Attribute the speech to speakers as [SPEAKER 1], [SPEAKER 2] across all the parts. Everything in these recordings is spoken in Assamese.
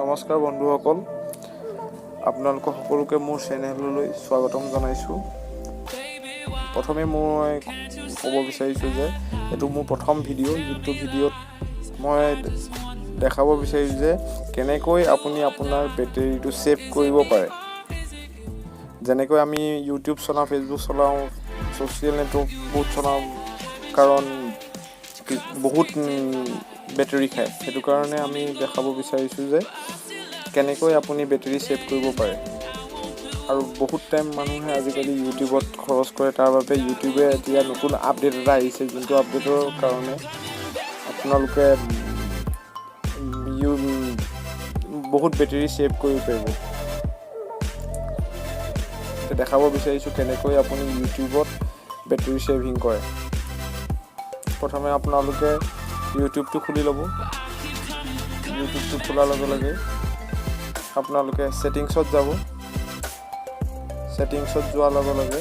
[SPEAKER 1] নমস্কাৰ বন্ধুসকল, আপোনালোকক সকলোকে মোৰ চেনেললৈ স্বাগতম জনাইছোঁ। প্ৰথমে মই ক'ব বিচাৰিছোঁ যে এইটো মোৰ প্ৰথম ভিডিঅ', যোনটো ভিডিঅ'ত মই দেখাব বিচাৰিছোঁ যে কেনেকৈ আপুনি আপোনাৰ বেটেৰীটো ছেভ কৰিব পাৰে। যেনেকৈ আমি ইউটিউব চলাওঁ, ফেচবুক চলাওঁ, ছ'চিয়েল নেটৱৰ্ক বহুত চলাওঁ, কাৰণ বহুত বেটেৰী খায়। সেইটো কাৰণে আমি দেখাব বিচাৰিছোঁ যে কেনেকৈ আপুনি বেটেৰী ছেভ কৰিব পাৰে। আৰু বহুত টাইম মানুহে আজিকালি ইউটিউবত খৰচ কৰে। তাৰ বাবে ইউটিউবে এতিয়া নতুন আপডেট এটা আহিছে, যোনটো আপডেটৰ কাৰণে আপোনালোকে বহুত বেটেৰী ছেভ কৰিব পাৰিব। এতিয়া দেখাব বিচাৰিছোঁ কেনেকৈ আপুনি ইউটিউবত বেটেৰী ছেভিং কৰে। প্ৰথমে আপোনালোকে ইউটিউবটো খুলি ল'ব। ইউটিউবটো খোলাৰ লগে লগে আপোনালোকে ছেটিংছত যাব। ছেটিংছত যোৱাৰ লগে লগে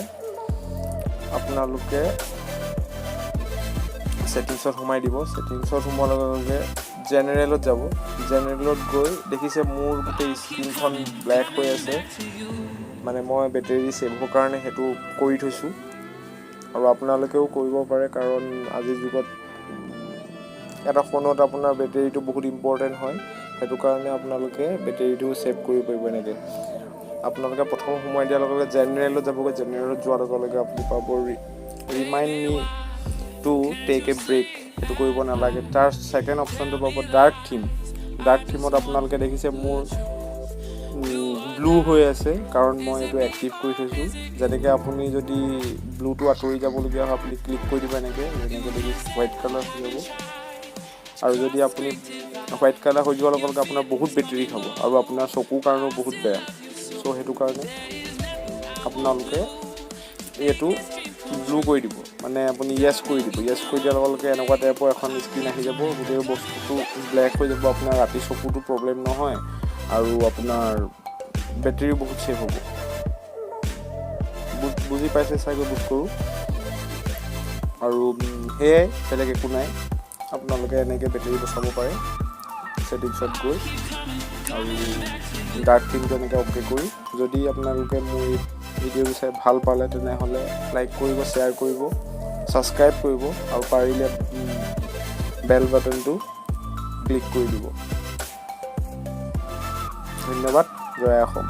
[SPEAKER 1] আপোনালোকে ছেটিংছত সোমাই দিব। ছেটিংছত সোমোৱাৰ লগে লগে জেনেৰেলত যাব। জেনেৰেলত গৈ দেখিছে মোৰ গোটেই স্ক্ৰীণখন ব্লেক হৈ আছে, মানে মই বেটেৰী ছেভৰ কাৰণে সেইটো কৰি থৈছোঁ আৰু আপোনালোকেও কৰিব পাৰে, কাৰণ আজিৰ যুগত এটা ফোনত আপোনাৰ বেটেৰীটো বহুত ইম্পৰ্টেণ্ট হয়। সেইটো কাৰণে আপোনালোকে বেটেৰীটো ছেভ কৰিব পাৰিব এনেকৈ। আপোনালোকে প্ৰথম সোমাই দিয়াৰ লগে লগে জেনেৰেলত যাবগৈ। জেনেৰেলত যোৱাৰ লগে লগে আপুনি পাব "Remind me to take a break", সেইটো কৰিব নালাগে। তাৰ ছেকেণ্ড অপশ্যনটো পাব ডাৰ্ক থিম। ডাৰ্ক থিমত আপোনালোকে দেখিছে মোৰ ব্লু হৈ আছে, কাৰণ মই এইটো এক্টিভ কৰি থৈছোঁ। যেনেকৈ আপুনি যদি ব্লুটো আঁতৰি যাবলগীয়া হয়, আপুনি ক্লিক কৰি দিব এনেকৈ। যেনেকৈ দেখিছে, হোৱাইট কালাৰ হৈ যাব। আৰু যদি আপুনি হোৱাইট কালাৰ হৈ যোৱাৰ লগে লগে আপোনাৰ বহুত বেটেৰী খাব আৰু আপোনাৰ চকুৰ কাৰণেও বহুত বেয়া। চ' সেইটো কাৰণে আপোনালোকে এইটো ব্লু কৰি দিব, মানে আপুনি য়েছ কৰি দিব। য়েছ কৰি দিয়াৰ লগে লগে এনেকুৱা টাইপৰ এখন স্ক্ৰীণ আহি যাব, গোটেই বস্তুটো ব্লেক হৈ যাব। আপোনাৰ ৰাতি চকুটো প্ৰব্লেম নহয় আৰু আপোনাৰ বেটেৰীও বহুত ছেভ হ'ব। বুজি পাইছে চাগৈ বোধ কৰোঁ। আৰু সেয়াই, বেলেগ একো নাই। আপোনালোকে এনেকৈ বেটেৰী বচাব পাৰে ছেটিংছত গৈ আৰু ডাৰ্ক থিমটো এনেকৈ অ'কে কৰি। যদি আপোনালোকে মোৰ এই ভিডিঅ'টো চাই ভাল পালে, তেনেহ'লে লাইক কৰিব, শ্বেয়াৰ কৰিব, ছাবস্ক্ৰাইব কৰিব আৰু পাৰিলে বেল বাটনটো ক্লিক কৰি দিব। ধন্যবাদ। জয় অসম।